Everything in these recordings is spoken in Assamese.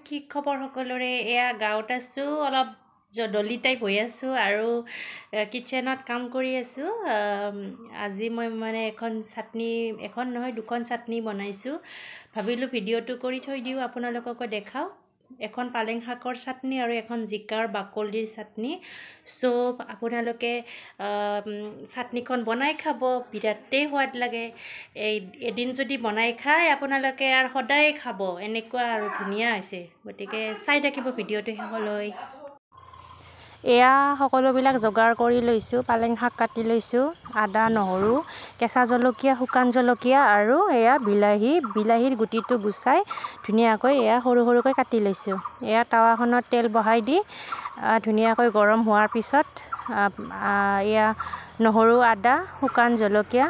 কি খবৰ সকলোৰে। এয়া গাঁৱত আছোঁ, অলপ জদলি টাইপ হৈ আছোঁ আৰু কিটচেনত কাম কৰি আছোঁ। আজি মই মানে এখন চাটনি, এখন নহয় দুখন চাটনি বনাইছোঁ। ভাবিলোঁ ভিডিঅ'টো কৰি থৈ দিওঁ, আপোনালোককো দেখাওঁ। এখন পালেং শাকৰ চাটনি আৰু এখন জিকাৰ বাকলিৰ চাটনি। চ' আপোনালোকে চাটনিখন বনাই খাব, বিৰাটেই সোৱাদ লাগে। এই এদিন যদি বনাই খায় আপোনালোকে আৰু সদায় খাব, এনেকুৱা আৰু ধুনীয়া হৈছে। গতিকে চাই থাকিব ভিডিঅ'টো শেষলৈ। এয়া সকলোবিলাক যোগাৰ কৰি লৈছোঁ। পালেং শাক কাটি লৈছোঁ, আদা নহৰু, কেঁচা জলকীয়া, শুকান জলকীয়া আৰু এয়া বিলাহী। বিলাহীৰ গুটিটো গুচাই ধুনীয়াকৈ এয়া সৰু সৰুকৈ কাটি লৈছোঁ। এয়া টাৱাখনত তেল বহাই দি ধুনীয়াকৈ গৰম হোৱাৰ পিছত এয়া নহৰু, আদা, শুকান জলকীয়া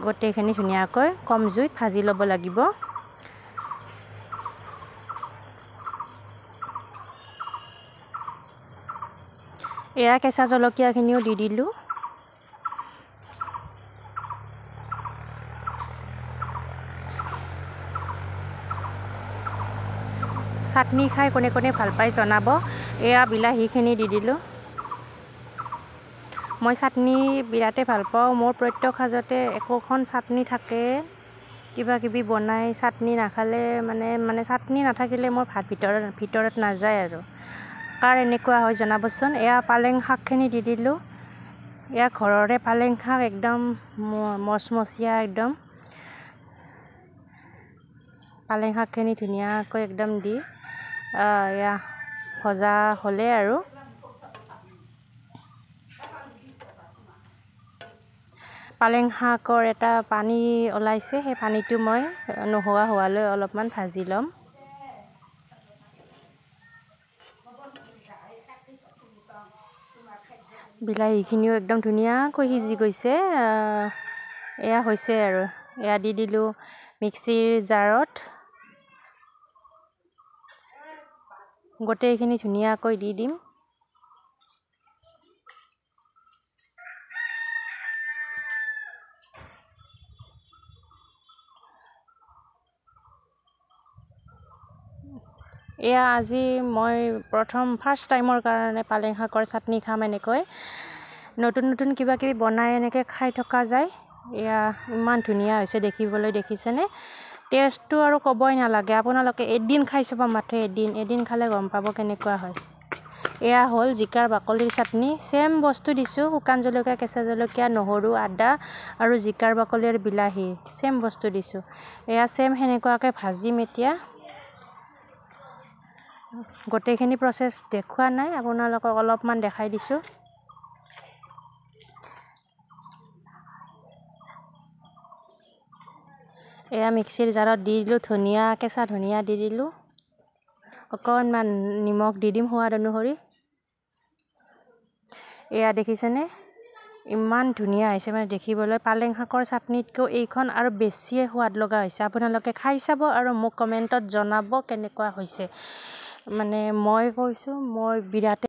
গোটেইখিনি ধুনীয়াকৈ কম জুইত ভাজি ল'ব লাগিব। এয়া কেঁচা জলকীয়াখিনিও দি দিলোঁ। চাটনি খাই কোনে কোনে ভাল পায় জনাব। এয়া বিলাহীখিনি দি দিলোঁ। মই চাটনি বিৰাটেই ভাল পাওঁ। মোৰ প্ৰত্যেক সাজতে একোখন চাটনি থাকে। কিবা কিবি বনাই চাটনি নাখালে মানে মানে চাটনি নাথাকিলে মোৰ ভাত ভিতৰত নাযায় আৰু। কাৰ এনেকুৱা হয় জনাবচোন। এয়া পালেং শাকখিনি দি দিলোঁ। এয়া ঘৰৰে পালেং শাক, একদম মচমচীয়া একদম। পালেং শাকখিনি ধুনীয়াকৈ একদম দি এয়া ভজা হ'লে আৰু পালেং শাকৰ এটা পানী ওলাইছে, সেই পানীটো মই নোহোৱা হোৱালৈ অলপমান ভাজি ল'ম। বিলাহীখিনিও একদম ধুনীয়াকৈ সিজি গৈছে। এয়া হৈছে আৰু এয়া দি দিলোঁ মিক্সিৰ জাৰত। গোটেইখিনি ধুনীয়াকৈ দি দিম। এয়া আজি মই ফাৰ্ষ্ট টাইমৰ কাৰণে পালেং শাকৰ চাটনি খাম। এনেকৈ নতুন নতুন কিবা কিবি বনাই এনেকৈ খাই থকা যায়। এয়া ইমান ধুনীয়া হৈছে দেখিবলৈ, দেখিছেনে? টেষ্টটো আৰু ক'বই নালাগে। আপোনালোকে এদিন খাই চাব, মাথো এদিন খালে গম পাব কেনেকুৱা হয়। এয়া হ'ল জিকাৰ বাকলিৰ চাটনি। ছেম বস্তু দিছোঁ, শুকান জলকীয়া, কেঁচা জলকীয়া, নহৰু, আদা আৰু জিকাৰ বাকলি আৰু বিলাহী, ছেম বস্তু দিছোঁ। এয়া ছেম সেনেকুৱাকৈ ভাজিম। এতিয়া গোটেইখিনি প্ৰচেছ দেখুওৱা নাই, আপোনালোকক অলপমান দেখাই দিছোঁ। এয়া মিক্সিৰ জাৰত দি দিলোঁ ধনিয়া, কেঁচা ধনিয়া দি দিলোঁ, অকণমান নিমখ দি দিম সোৱাদ অনুসৰি। এয়া দেখিছেনে ইমান ধুনীয়া হৈছে মানে দেখিবলৈ। পালেং শাকৰ চাটনিতকৈও এইখন আৰু বেছিয়ে সোৱাদ লগা হৈছে। আপোনালোকে খাই চাব আৰু মোক কমেণ্টত জনাব কেনেকুৱা হৈছে। মানে মই কৈছোঁ, মই বিৰাটেই